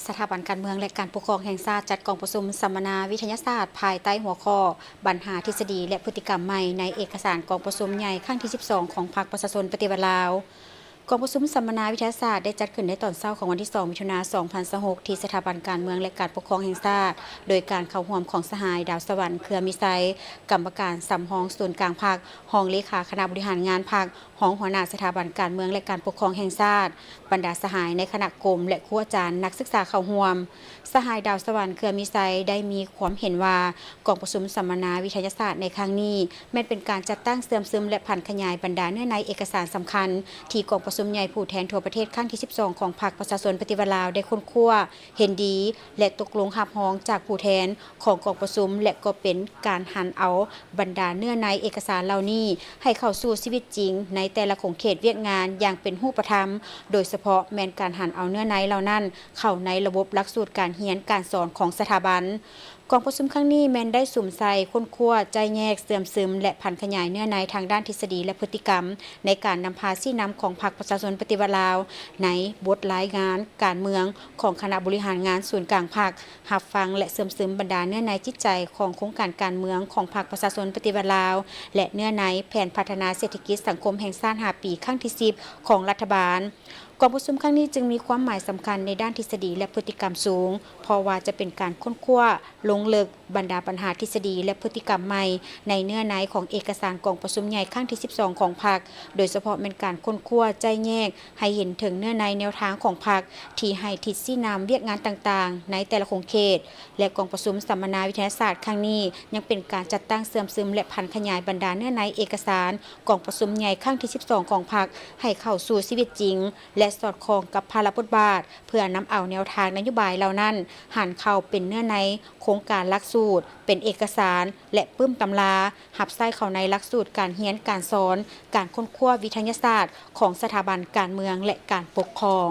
ສະຖາບັນການເມືອງ ແລະ ການປົກຄອງແຫ່ງຊາດ ຈັດກອງປະຊຸມສຳມະນາວິທະຍາສາດ ພາຍໃຕ້ຫົວຂໍ້ ບັນຫາທິດສະດີ ແລະ ພຶດຕິກຳໃໝ່ໃນເອກະສານກອງປະຊຸມໃຫຍ່ຄັ້ງທີສິບສອງ ຂອງພັກປະຊາຊົນປະຕິວັດລາວ. ກອງປະຊຸມສຳມະນາວິທະຍາສາດ ໄດ້ຈັດຂຶ້ນໃນຕອນເຊົ້າຂອງວັນທີສອງ ມິຖຸນາ ສອງພັນຊາວຫົກ ທີ່ສະຖາບັນການເມືອງ ແລະ ການປົກຄອງແຫ່ງຊາດ ໂດຍການເຂົ້າຮ່ວມຂອງສະຫາຍ ດາວສະຫວັນ ເຄືອມີໄຊ, ກຳມະການສຳຮອງສູນກາງພັກ, ຮອງເລຂາຄະນະບໍລິຫານງານພັກ, ຮອງຫົວໜ້າສະຖາບັນການເມືອງ ແລະ ການປົກຄອງແຫ່ງຊາດ, ບັນດາສະຫາຍໃນຄະນະກົມ ແລະ ຄູອາຈານ, ນັກສຶກສາເຂົ້າຮ່ວມ. ສະຫາຍ ດາວສະຫວັນ ເຄືອມີໄຊ ໄດ້ມີຄວາມເຫັນວ່າ ກອງປະຊຸມສຳມະນາວິທະຍາສາດໃນຄັ້ງນີ້ ແມ່ນເປັນການຈັດຕັ້ງເຊື່ອມຊຶມ ແລະ ຜັນຂະຫຍາຍບັນດາເນື້ອໃນເອກະສານສຳຄັນ ທີ່ກອງປະຊຸມໃຫຍ່ຜູ້ແທນທົ່ວປະເທດຄັ້ງທີສິບສອງ ຂອງພັກປະຊາຊົນປະຕິວັດລາວ ໄດ້ຄົ້ນຄວ້າ, ເຫັນດີ ແລະ ຕົກລົງຮັບຮອງຈາກຜູ້ແທນຂອງກອງປະຊຸມ ແລະ ກໍເປັນການຫັນເອົາບັນດາເນື້ອໃນເອກະສານເຫຼົ່ານີ້ ໃຫ້ເຂົ້າສູ່ຊີວິດຈິງໃນແຕ່ລະຂົງເຂດວຽກງານຢ່າງເປັນຮູບປະທຳ, ໂດຍສະເພາະແມ່ນການຫັນເອົາເນື້ອໃນເຫຼົ່ານັ້ນເຂົ້າໃນລະບົບຫຼັກສູດການຮຽນການສອນຂອງສະຖາບັນ. ກອງປະຊຸມຄັ້ງນີ້ແມ່ນໄດ້ສຸມໃສ່ຄົ້ນຄວ້າ, ໄຈ້ແຍກ, ເຊື່ອມຊຶມ ແລະ ຜັນຂະຫຍາຍເນື້ອໃນທາງດ້ານທິດສະດີ ແລະ ພຶດຕິກຳ ໃນການນຳພາຊີ້ນຳຂອງພັກປະຊາຊົນປະຕິວັດລາວ ໃນບົດລາຍງານການເມືອງຂອງຄະນະບໍລິຫານງານສູນກາງພັກ, ຮັບຟັງ ແລະ ເຊື່ອມຊຶມບັນດາເນື້ອໃນຈິດໃຈຂອງໂຄງການການເມືອງຂອງພັກປະຊາຊົນປະຕິວັດລາວ ແລະ ເນື້ອໃນແຜນພັດທະນາເສດຖະກິດສັງຄົມແຫ່ງຊາດຫ້າປີ ຄັ້ງທີສິບ ຂອງລັດຖະບານ. ກອງປະຊຸມຄັ້ງນີ້ຈຶ່ງມີຄວາມໝາຍສຳຄັນໃນດ້ານທິດສະດີ ແລະ ພຶດຕິກຳສູງ, ເພາະວ່າຈະເປັນການຄົ້ນຄວ້າລົງເລິກບັນດາບັນຫາທິດສະດີ ແລະ ພຶດຕິກຳໃໝ່ໃນເນື້ອໃນຂອງເອກະສານກອງປະຊຸມໃຫຍ່ຄັ້ງທີສິບສອງ ຂອງພັກ, ໂດຍສະເພາະແມ່ນການຄົ້ນຄວ້າ, ໄຈ້ແຍກ ໃຫ້ເຫັນເຖິງເນື້ອໃນແນວທາງຂອງພັກ ທີ່ໃຫ້ທິດຊີ້ນຳວຽກງານຕ່າງໆໃນແຕ່ລະຂົງເຂດ ແລະ ກອງປະຊຸມສຳມະນາວິທະຍາສາດຄັ້ງນີ້ ຍັງເປັນການຈັດຕັ້ງເຊື່ອມຊຶມ ແລະ ຜັນຂະຫຍາຍບັນດາເນື້ອໃນເອກະສານກອງປະຊຸມໃຫຍ່ຄັ້ງທີສິບສອງ ຂອງພັກ ໃຫ້ເຂົ້າສູ່ຊີວິດຈິງ ແລະ ສອດຄ່ອງກັບພາລະບົດບາດ ເພື່ອນຳເອົາແນວທາງນະໂຍບາຍເຫຼົ່ານັ້ນ ຫັນເຂົ້າເປັນເນື້ອໃນໂຄງການຫຼັກສູດ, ເປັນເອກະສານ ແລະ ປຶ້ມຕຳລາ, ຮັບໃຊ້ເຂົ້າໃນຫຼັກສູດການຮຽນການສອນ, ການຄົ້ນຄວ້າວິທະຍາສາດຂອງສະຖາບັນການເມືອງ ແລະ ການປົກຄອງ.